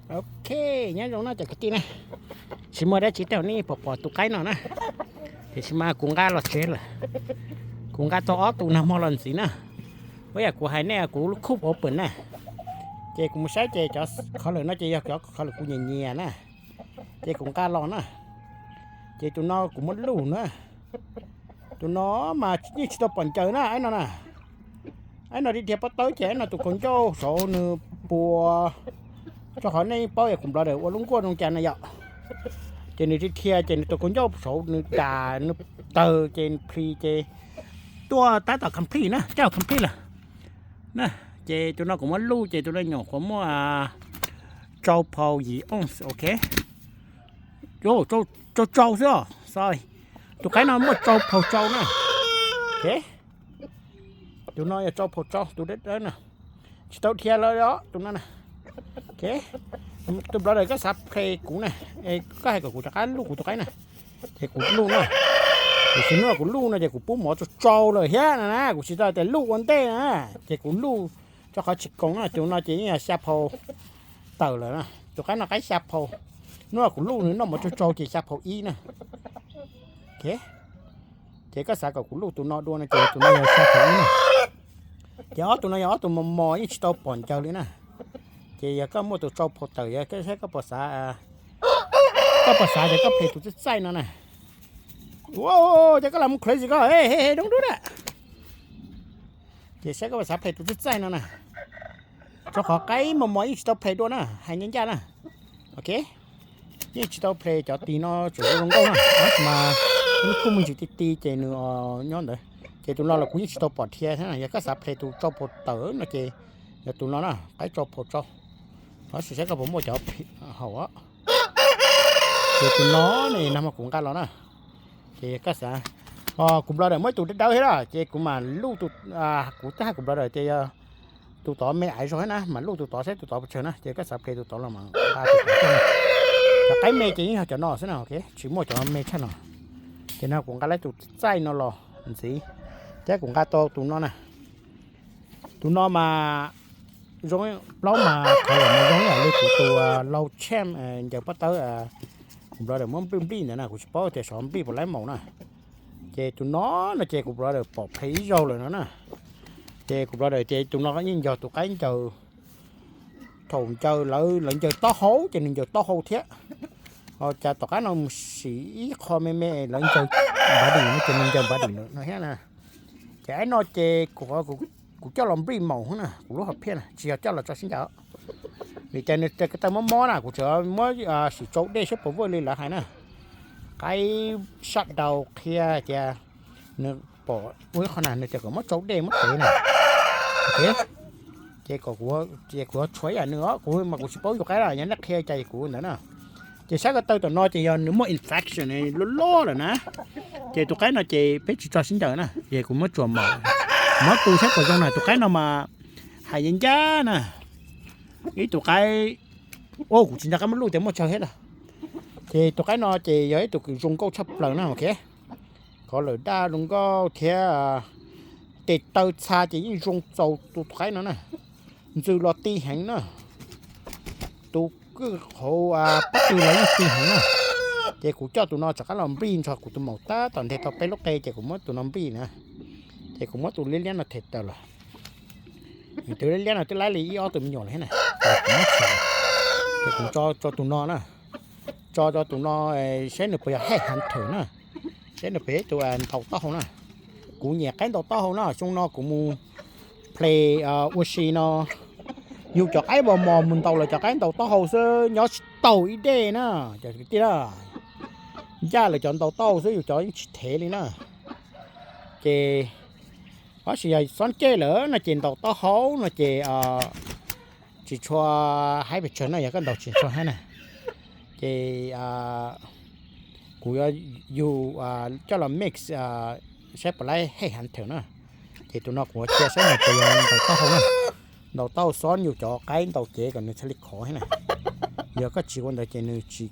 Ok, nyob zoo no cov kwv tij na, tsis muaj dab tsi tej zaum nej pom pom tus qaib no na, tiam sis mas kuv nqa los tsev lawm. Kuv nqa tau ob tug nag hmo los ntxiv na. Ua yam kuv hais nej kuv lub khub open na, ces kuv mus saib ces cov color no ces yog cov color kuv nyiam nyiam na, ces kuv nqa los na. Ces tus no kuv muab luj na. Tus no mas yeej tsis tau pom ncaws na, aib no na. Aib no dhia dhia pob tawb ces aib no tus kaus ncauj saud nws puas, rau qhov nej paub yog kuv brother ua lub nkuaj zoo cas na yom. Ces nws dhia dhia ces nws tus kaus ncauj saud nws dam nws tawg ces nws plis ces tuaj tab tom complete na, coj complete lawm na. Ces tus no kuv muab luj ces tus no nyuam qhuav muaj rau phaus yim ounce, ok. Rau rau xwb os, sorry. Tus qaib no muaj rau phaus rau na. Ok. Tus no yog rau phaus rau, tus dawb dawb na. Tsis tau dhia lawm os tus no na. Ok. Tus brother koj xav play kuv na, koj hais kom kuv rov qab luj kuv tus qaib na, ces kuv luj na. Tiam sis hnub no kuv luj no ces kuv pub mov tsau tsau lawm thiab no na, kuv tsis tau tias luj ua ntej na, ces kuv luj rau qhov tsis koom na, tus no ces yeej yog xya phaus tawm lawm na, tus qaib no qaib xya phaus. Hnub no kuv luj nws noj mov tsau tsau ces xya phaus ib na. Ok. Ces koj xav kom kuv luj tus no dua no ces tus no yog xya phaus ib na. Ces ob tug no yog ob tug mos mos yeej tsis tau pom ncaws li na. Ces yog koj muaj tus tsau phaus tawm yog koj saib koj puas xav, koj puas xav ces koj play tus txaij txaij no na. Ua, ces koj los mus crazy koj, he he doob dub na. Ces saib koj puas xav play tus txaij txaij no na. Rau qhov qaib mos mos yeej tsis tau play dua na, hais ncaj ncaj na. Ok. Yeej tsis tau play cov tis no tseem zoo nkauj na, tab sis mas lub khub me ntsis ti ti ces nws nyob ntawd. Ces tus no los kuv yeej tsis tau pom dhia thiab, yog koj xav play tus tsau phaus tawm no ces yog tus no na, qaib tsau phaus tsau. Tab sis saib koj puas muaj cov haum os. Ces tus no ne nag hmo kuv nqa los na. Ces koj xav, kuv brother muaj ib tus dawb dawb thiab na, ces kuv mam luj tus, kuv twb hais kuv brother tias yog tus tod me aiv zog thiab na, mam luj tus tod saib tus tod puas tsawg na, ces koj xav play tus tod los mas nqa tus tod tuaj na. Cov qaib me ces yeej yog cov no xwb na, ok, tsis muaj cov me tshaj no. Ces no kuv nqa lawm tus txaij no los ntxiv, thiab kuv nqa tau tus no na. Tus no mas zoo, plaub mas qhov lawm mas zoo ib yam li kuv tus lau tshem ncaws pob tawb, kuv brother muab nplij nplij ntawd na, kuv tsis paub tias xyov nplij puas laib maum na. Ces tus no no ces kuv brother pom play ib zaug lawm no na. Ces kuv brother tias tus no yeej yog tus qaib ncaws, thaum ncaws lawv, lawv ncaws taub hau ces nws ncaws taub hau thiab. Ho cas tom qab no mus sim ib qho me me lawv ncaws npav dim no ces nws ncaws npav dim no thiab na. Ces aib no ces kuv, kuv coj los nplij maum na, kuv lub hom phiaj na, tsis yog coj los tso sib ncaws. Vim tias nws taw mob mob na, kuv tseem muab sim tsau dej saib puas vwj li lawv hais na. Qaib shutdown qhia tias nws pom ua ib qho na, nws tias kom muab tsau dej muab tev na. Ces kom kuv, ces kuv tshuav ib yam nws os, kuv mas kuv tsis paub yus qaib na, yog nej qhia cas kuv ntawd na. Ces saib ko taw tom no ces yog nws muaj infection loj loj lawm na. Ces tus qaib no ces peb tsis tso sib ncaws na, ces kuv muab tsuas maum, muab tu saib puas zoo na. Tus qaib no mas hais ncaj ncaj na, ib tus qaib, o kuv tsis nco qab muab luj tias muaj tsawg thiab lawm. Ces tus qaib no ces yog ib tug kws zoo nkauj tshaj plaws na, ok. Qhov lawm daj zoo nkauj thiab, tes taw txha ces yeej zoo txaus tus qaib no na. Ntxws los ti heev na. Tus kwj hauv pob tw los yeej ti heev na. Ces kuv coj tus no rov qab los nplij nrog kuv tus maum tab tom nteg tau peb lub qe ces kuv muab tus no nplij na. Ces kuv muab tus liab liab no them tawm los. Tus liab liab no twb laib li ib ob tug me nyuam lawm thiab na. Ces kuv muab tso, ces kuv tso rau tus no na. Tso rau tus no saib nws puas yog headhunter na, saib nws puas yog ib tug ntaus taub hau na. Kuv nyiam qaib ntaus taub hau na, xyoo no kuv mus play ua si no, yus cov qaib mos mos mus ntaus lawv cov qaib ntaus taub hau xwb nyob tsis tau ib dej na, cov kwv tij na. Ncaj lawv cov ntaus taub hau xwb, yus cov yeej tsis thev li na. Ces tab sis yog xob ceg lawm no ces ntaus taub hau no ces tsis tshua haib pes tsawg na, yog koj ntaus tsis tshua haib na. Ces kuv yuav yus coj los mix saib puas laib headhunter na. Ces tus no kuv cia saib nws puas yog ntaus taub hau na. Ntaus taub hau xob yus cov qaib ntaus cev kom nws thiaj li khov thiab na. Yog koj tsis ua ntawd ces nws tsis,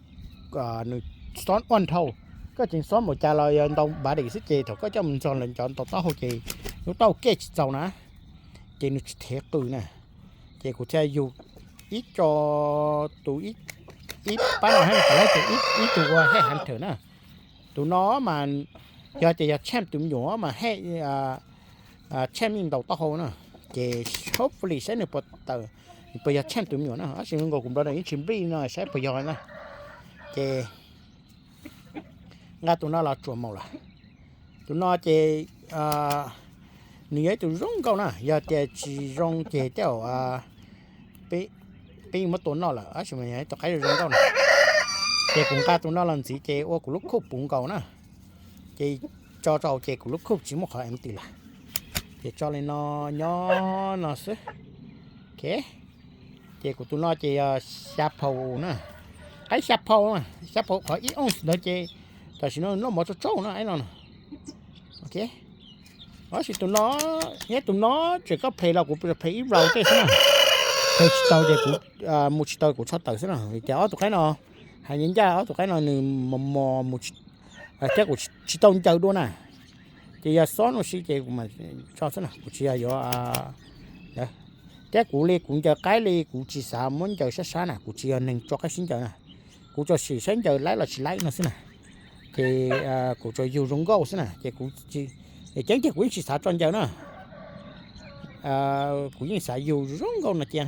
nws xob ua ntau. Koj tseem xob npaum cas los yog ntaus npav dim xwb ces thaum koj coj mus nrog lawv cov ntaus taub hau ces lub taub hau kej tsis txaus na, ces nws tsis thev qws na. Ces kuv thiaj yus ib co, tus ib, ib pab no head hunter, ib tug ua head hunter na. Tus no mas yog tias yog champ tus me nyuam mas head, champ yeej ntaus taub hau na. Ces hopefully saib nws puas tawm, nws puas yog champ tus me nyuam na. Tab sis nkaus kuv brother yeej tsis nplij no saib puas yog na. Ces nqa tus no los tsuam maum lawm. Tus no ces nws yog ib tug zoo nkauj na, yog tias tsis zoo ces tej zaum peb muab tua noj lawm, tab sis mas yog ib tug qaib zoo nkauj na. Ces kuv nqa tus no los ntxiv ces ua kuv lub coop puv nkaus na. Ces tso rau ces kuv lub coop tsis muaj qhov empty lawm. Ces tso li no, nyob no xwb. Ok. Ces kuv tus no ces yog xya phaus na. Qaib xya phaus, xya phaus qhov ib ounce ntawd ces tam sim no noj mov tsau tsau na, aib no. Ok. Tab sis tus no, thiab tus no tseem koj play los kuv play ib round tej xwb na. Play tsis tau ces kuv, mus tsis tau kuv tso tawm xwb na, vim tias ob tug qaib no, hais ncaj ncaj ob tug qaib no nws mos mos mus thiab kuv tsis tau ncaws dua na. Ces yog xob no si ces kuv mam tso xwb na, kuv tsis yog yuav, thiab kuv li kuv ncaws qaib li kuv tsis xav muab ncaws sab sab na, kuv tsis yog neeg tso qaib sib ncaws na. Kuv tsuas sim saib ncaws laib los tsis laib no xwb na. Ces kuv tsuas yug zoo nkauj xwb na, ces kuv, ceeb tiag kuv yeej tsis xav tso ncaws na. Kuv yeej xav yug zoo nkauj no cia,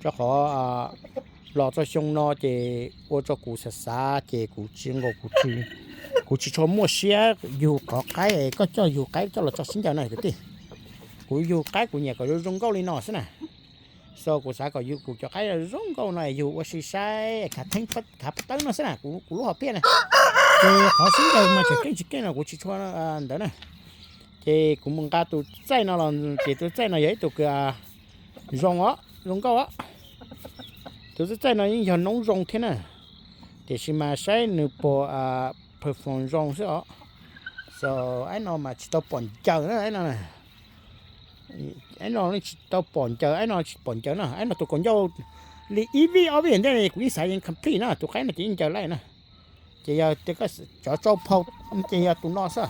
rau qhov los txog xyoo no ces ua rau kuv xav xav ces kuv tsis nkaus, kuv tsis tshua muaj siab yug qhov qaib, koj coj yug qaib coj los tso sib ncaws na kwv tij. Kuv yug qaib kuv nyiam kom zoo zoo nkauj li no xwb na. So kuv xav kom yug kuv cov qaib zoo nkauj no yug ua si saib khav theeb khav pab tawb no xwb na, kuv lub hom phiaj na. Ces qhov sib ncaws mas tseem keej tsis keej no kuv tsis tshua ntawd na. Ces kuv mus nqa tus txaij no los ces tus txaij no yog ib tug kws zoo os, zoo nkauj os. Tus txaij txaij no yeej yog noob zoo thiab na, tiam sis mas saib nws puas perform zoo xwb os. So aib no mas tsis tau pom ncaws na, aib no, aib no tsis tau pom ncaws, aib no tsis pom ncaws na, aib no tus kaus ncauj li ib vij ob vij ntej kuv yeej xav yeej complete na, tus qaib no ces yeej ncaws laij na. Ces yog tias koj cov tsau phau ces yog tus no xwb.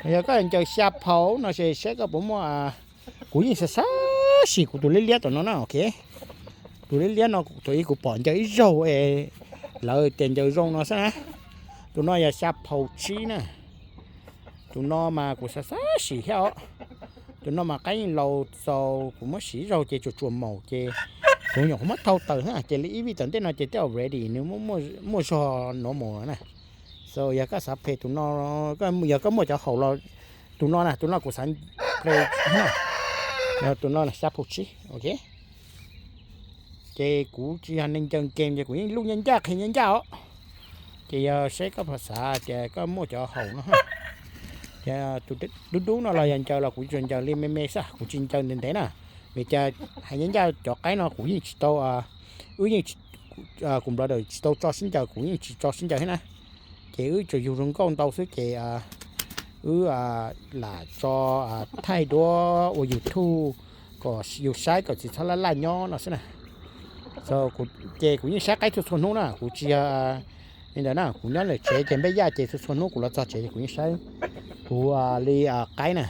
Yog koj ncaws xya phau no ces saib koj puas muaj, kuv yeej xav xav sim kuv tus liab liab tom no na, ok. Tus liab liab no thaum ub kuv pom ncaws ib zaug es lawv tias ncaws zoo no xwb na. Tus no yog xya phau tsib na. Tus no mas kuv xav xav sim thiab os. Tus no mas qaib yeej laus xaus, kuv muab sim ib zaug ces tsuas tsuas maum ces kuv nyuam qhuav muab thau tawm na, ces li ib vij tom ntej no ces twb already nws muaj zog normal na. So yog koj xav play tus no, yog koj muaj cov haum los tus no na, tus no kuv xav play, tus no xya phau tsib, ok. Ces kuv tsis yog neeg ncaws game ces kuv yeej luj ncaj ncaj qhia ncaj ncaj os. Ces yog saib koj puas xav tias koj muaj cov haum no. Ces tus dub dub no los yog ncaws los kuv tsuas ncaws li me me xwb, kuv tsis ncaws ntev ntev na. Vim tias hais ncaj ncaj cov qaib no kuv yeej tsis tau, wb yeej, kuv brother tsis tau tso sib ncaws, kuv yeej tsis tso sib ncaws thiab na. Ces wb tsuas yug zoo nkauj ntau xwb ces wb lam tso thaij duab ua YouTube kom yus saib kom tsis txhob laj laj nyob no xwb na. Ces kuv yeej saib qaib txhua txhua hnub na, kuv tsis yog li ntawd na, kuv nyob lawm tsev ces npej yaj ces txhua txhua hnub kuv los txog tsev ces kuv yeej saib, kuv li qaib na.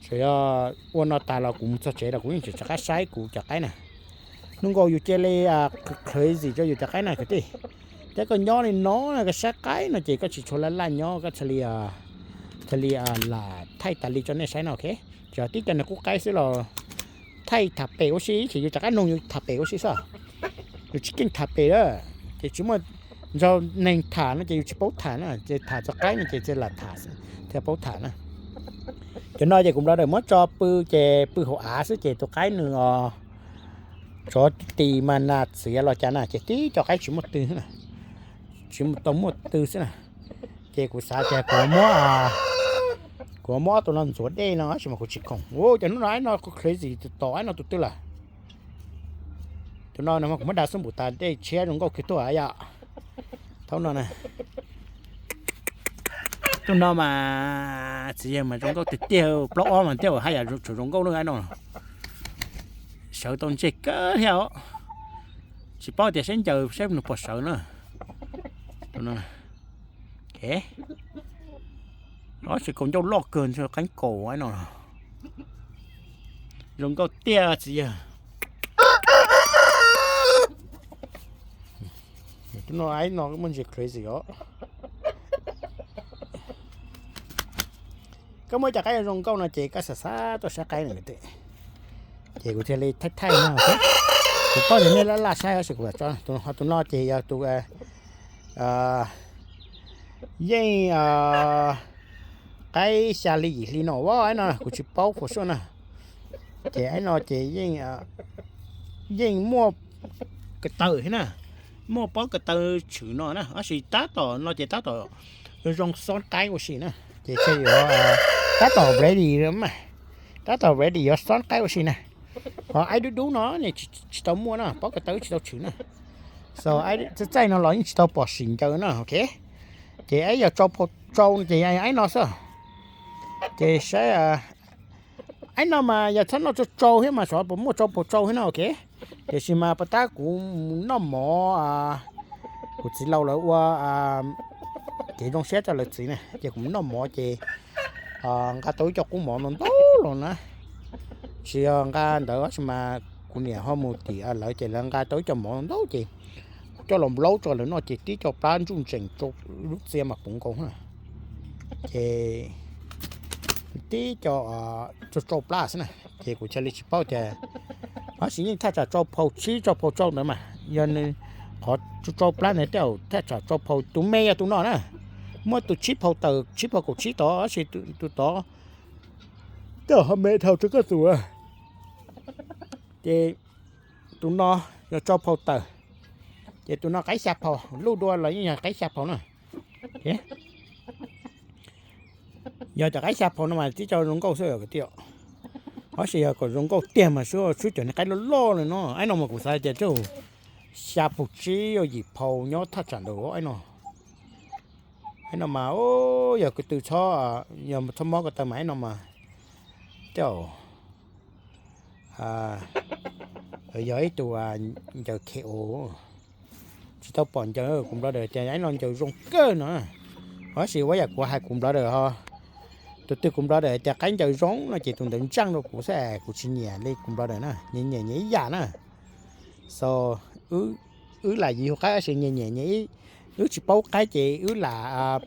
Tsuas yog ua no tas los kuv mus txog tsev los kuv yeej tseem rov qab saib kuv cov qaib na. Hnub nkaus yus cia li crazy rau yus cov qaib na kwv tij. Thiab koj nyob li no na koj saib qaib no ces koj tsis tshua laj laj nyob, koj thiaj li, thiaj li lam thaij tas li rau nej saib no, ok. Tsuas tib co niag qub qaib xwb los thaij tham pem ua si, ces yus rov qab nug yus tham pem ua si xwb. Yus tsis keej tham pem lawm, ces tsis muaj nrog neeg tham no ces yus tsis paub tham na, ces tham txog qaib no ces lam tham, thiaj paub tham na. Cov no ces kuv brother muab tso pw ces pw hauv av xwb ces tus qaib nws tsov tis mas nas txiav los cas na ces tib co qaib tsis muaj tw, tsis tau muaj tw xwb na. Ces kuv xav tias kuv muab, kuv muab ob tug no ntxuav dej no tab sis mas kuv tsis khoom. Ua cas hnub no aib no crazy tom aib no tus twg lawm. Tus no no mas kuv muab da xub npum tas dej tshiab zoo nkauj kiag tuaj yom. Thaum no na, tus no mas txiv yawg mas zoo nkauj tiag tiag, plaub ob mas thiaj haj yam tseem zoo nkauj lawm aib no. Sawv tau ntseg kawg thiab os. Tsis paub tias saib ncaws saib nws puas sawv na. Tus no, ob tsev kaus ncauj loj kawg ntshe qeeb kaus aib no. Zoo nkauj tiag txiv yawg. Tus no, aib no muaj ntsis crazy os. Koj muaj cov qaib zoo nkauj no ces koj xav xav tuaj saib qaib no. Ces kuv thiaj li thaij thaij no. Kuv paub tias nej laj laj saib tab sis kuv tso tus, ho tus no ces yog tus yeej qaib xya hli yim hli no as, aib no kuv tsis paub qhuas suaj na. Ces aib no ces yeej muaj ko taw thiab na, muaj pob ko taw tshwm no na, tab sis tab tom no ces tab tom zoo xob qaib ua si na. Ces thiaj yuav tab tom ready mas, tab tom ready yuav xob qaib ua si na. Ho aib dub dub no ne tsis tau muaj na, pob ko taw tsis tau tshwm na. So aib txaij txaij no los yeej tsis tau pom sim ncaws na, ok. Ces aib yog tsau phau tsau ces aib no xwb. Ces saib, aib no mas yog txhob noj tsau tsau thiab mas xyov puas muaj tsau phau tsau thiab no, ok. Tiam sis mas pas tab kuv mus noj mov, kuv txiv laus lawv ua kev zoo siab rau lawv txiv na, ces kuv mus noj mov ces nqa tau ib co qub mov ntau ntau los na. Tsis yog nqa ntawd tab sis mas kuv niam ho mus tim lawv ces lawv nqa tau ib co mov ntau ces coj los nplaub rau lawv noj ces tib co plab ntsuj ntsees rau lub txia mas puv nkaus na. Ces tib co tsau tsau plab xwb na. Ces kuv thiaj li tsis paub tias, tab sis yeej thaj tsam tsau phau tsib tsau phau tsau ntawd mas yog nws qhov tsau tsau plab ntawd tej zaum thaj tsam tsau phau, tus me yog tus no na, muaj tus tsib phau tawm tsib phau kaum tsib tod, tab sis tus tod tej zaum ho me dhau rau koj tus. Ces tus no yog tsau phau tawm, ces tus no qaib xya phau, luj dua los yeej yog qaib xya phau na. Yog cov qaib xya phau no mas tib co zoo nkauj xwb kwv tij. Tab sis yog kom zoo nkauj tiag mas sub sub cov niag qaib loj loj li no, aib no mas kuv xav tias tej zaum xya phau tsib yog yim phau nyob thaj tsam ntawd aib no. Aib no mas yog ko tw txhob, yog txhob mob ko taw mas aib no mas tej zaum yog ib tug ncaws K O. Tsis tau pom ncaws, kuv brother tias aib no ncaws zoo kawg no. Tab sis ua yam kuv hais kuv brother ho, tus twg kuv brother tias qaib ncaws zoo no ces tus ntawd ntseej rau kuv xwb, kuv tsis nyiam li kuv brother na, nyias nyiam nyias ib yam na. So wb lam yug qaib tab sis nyias nyiam nyias ib, wb tsis paub qaib ces wb lam,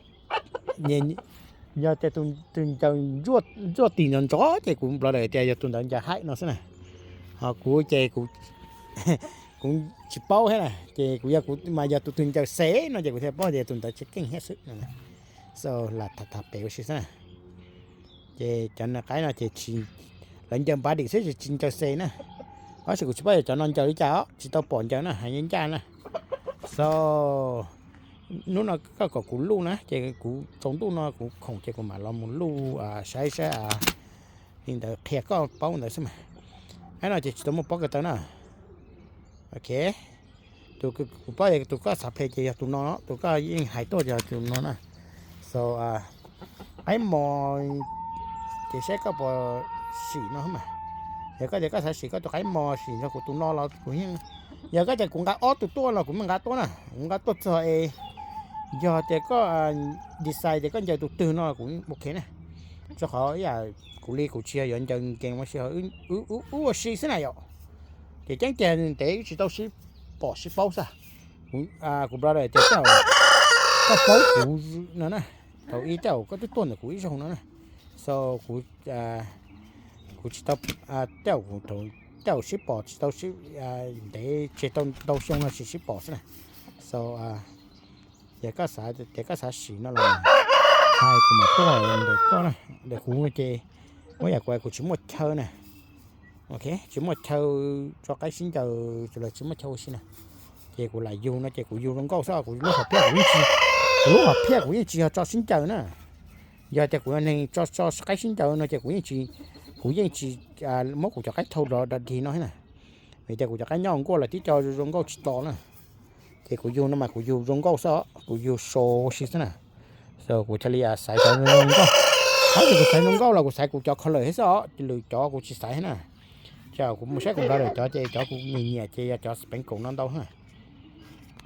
yog tias tus ncaws ntsuaj tis ntxov ntxov ces kuv brother tias yog tus ntawd ncaws haib no xwb na. Ho kuv ces kuv tsis paub thiab na, ces kuv yog kuv mas yog tus twg ncaws xes no ces kuv thiaj paub tias tus ntawd tsis keej thiab xwb no. So lam tham tham pem ua si xwb na. Ces cov niag qaib no ces lawv ncaws npav dim xwb ces tsis ncaws xes na. Tab sis kuv tsis paub yog cov no ncaws li cas os, tsis tau pom ncaws na, hais ncaj ncaj na. So hnub no koj kom kuv luj na ces kuv tsaus ntuj no kuv khoom ces kuv mam los mus luj saib saib li ntawd qhia koj paub ntawd xwb mas. Aib no ces tsis tau muaj pob ko taw na. Ok. Tus kuv paub tias tus koj xav phem ces yog tus no, tus koj yeej hais tuaj ces yog tus no na. So qaib mos ces saib koj puas sim no mas. Yog koj tias koj xav sim koj tus qaib mos sim nrog kuv tus no los kuv yeej, yog koj tias kuv nqa ob tug tuaj los kuv yeej nqa tuaj na, kuv nqa tuaj txog es yog tias koj decide tias koj ncaws tus twg no kuv ok na. Rau qhov ib yam kuv li kuv tsis yog yuav ncaws nkees ua si, wb ua si xwb na yom. Ces ceeb tiag ntev wb tsis tau sib pom sib paub xwb. Kuv brother tias tej zaum koj paub kuv no na, thaum ub tej zaum koj twb tuaj ntawm kuv ib zaug no na. So kuv, kuv tsis tau, tej zaum kuv, tej zaum sib pom tsis tau, ntev tseg tau ntau xyoo no tsis sib pom xwb na. So yog koj xav tias koj xav sim no los hais kuv mam tuaj ntawm koj na. Ntawm kuv ces muab yam kuv kuv tsis muaj chaw na. Ok, tsis muaj chaw tso qaib sib ncaws los tsis muaj chaw ua si na. Ces kuv lam yug no ces kuv yug zoo nkauj xwb, kuv lub hom phiaj kuv yeej tsis, kuv lub hom phiaj kuv yeej tsis yog tso sib ncaws na. Yog tias kuv yog neeg tso tso qaib sib ncaws no ces kuv yeej tsis, kuv yeej tsis muab kuv cov qaib thau rov dog dig no thiab na. Vim tias kuv cov qaib nyob nkuaj los tib co zoo nkauj tsis to na. Ces kuv yug no mas kuv yug zoo nkauj xwb, kuv yug so si xwb na. So kuv thiaj li xaiv cov zoo nkauj. Tab sis kuv xaiv zoo nkauj los kuv xaiv kuv cov color thiab xwb os, lwm cov kuv tsis xaiv thiab na. Ces kuv mus saib kuv brother cov ces cov kuv nyiam nyiam ces yog cov spangle no ntau na.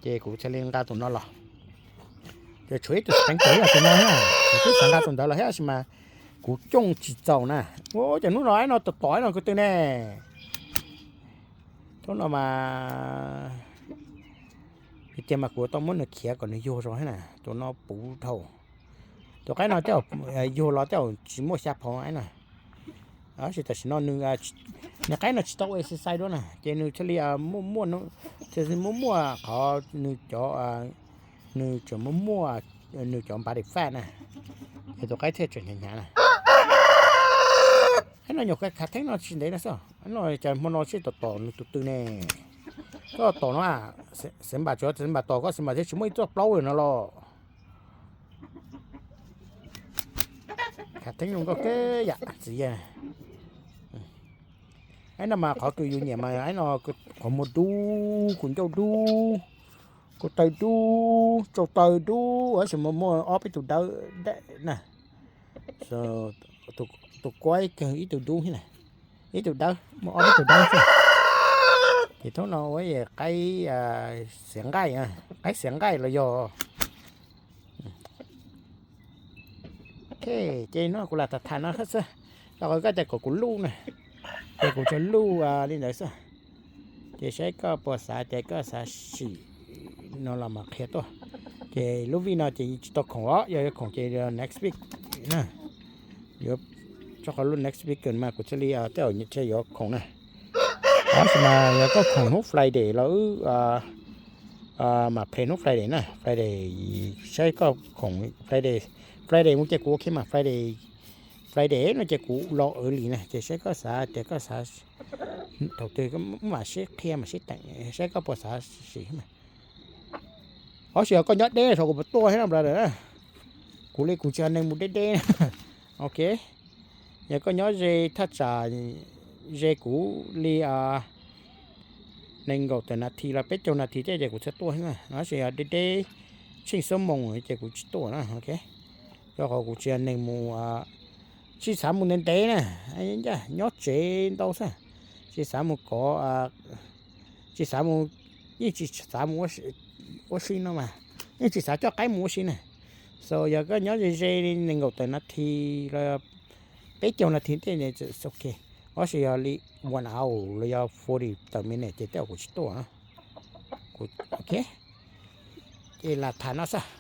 Ces kuv thiaj li nqa tus no los. Ces tshuav ib tug spangle yog tus no na, kuv twb xav nqa tus ntawd los thiab tab sis mas Kuv cooj tsis txaus na. Ua cas hnub no ib no tom tom ib no ko tw ne. Hnub no mas tiag tiag mas kuv tau muab nws khiav kom nws yuag zog thiab na, tus no puv dhau. Tus qaib no tej zaum yuag los tej zaum tsis muaj xya phau ib no. Tab sis tam sim no nws, nws qaib no tsis tau exercise dua na, ces nws thiaj li muaj muaj, thiaj li muaj muaj qhov nws cov, nws tseem muaj muaj nws cov body fat na, ces tus qaib thiaj tseem hnyav hnyav na. Qaib no nyuam qhuav khav theeb no tsis ntev no xwb, no cas hmo no sib tom tom nws tus tw ne. Koj tom no, xeev npam tsuav xeev npam tos koj xeev npam thiab tsis muaj ib txoj plaub no los. Khav theeb zoo nkauj kawg yam txiv yawg. Aib no mas qhov kws yus nyiam mas aib no, qhov muag dub, kuv ncauj dub, kuv taw dub, tsau taw dub, tab sis muaj muaj ob peb tug dawb na. Tus kuab kawg ib tug dub thiab na, ib tug dawb, muaj ob peb tug dawb xwb. Ces thaum no ua qaib xiav nqaij, qaib xiav nqaij los yog. Ok, ces no kuv lam tham tham no xwb, rau qhov koj tias kom kuv luj na, ces kuv tsuas luj li ntawd xwb. Ces saib koj puas xav tias koj xav sim no los mas qhia tuaj. Ces lub vij no ces tsis tau khoom os, yog yuav khoom ces next week na. Yuav tso qhov lub next week mas kuv thiaj li tej zaum thiaj yuav khoom na. Tab sis mas yog koj khoom hnub Friday los wb mam play hnub Friday na, Friday saib koj khoom Friday, Friday mus ces kuv ok mas Friday, Friday no ces kuv los early na, ces saib koj xav tias koj xav thaum twg mam sib qhia mam sib teem saib koj puas xav sim mas. Tab sis yog koj nyob deb saum kuv puas tuaj thiab no brother na, kuv li kuv tsis yog neeg mus deb deb. Ok, yog koj nyob ze thaj tsam ze kuv li nees nkaum tawm nas this los peb caug nas this thiab ces kuv thiaj tuaj thiab na, tab sis yog deb deb tsheej xuab moos ces kuv tsis tuaj na. Ok, rau qhov kuv tsis yog neeg mus, tsis xav mus ntev ntev na, nyob tsev ntau xwb, tsis xav mus kov, tsis xav mus, yeej tsis xav mus ua si no mas, yeej tsis xav coj qaib mus ua si na. So yog koj nyob ze ze li nees nkaum tawm nas this los peb caug nas this thiab ok, tab sis yog li one hour los yog forty tawm minute ces tej zaum kuv tsis tuaj. Ok, ces lam tham no xwb.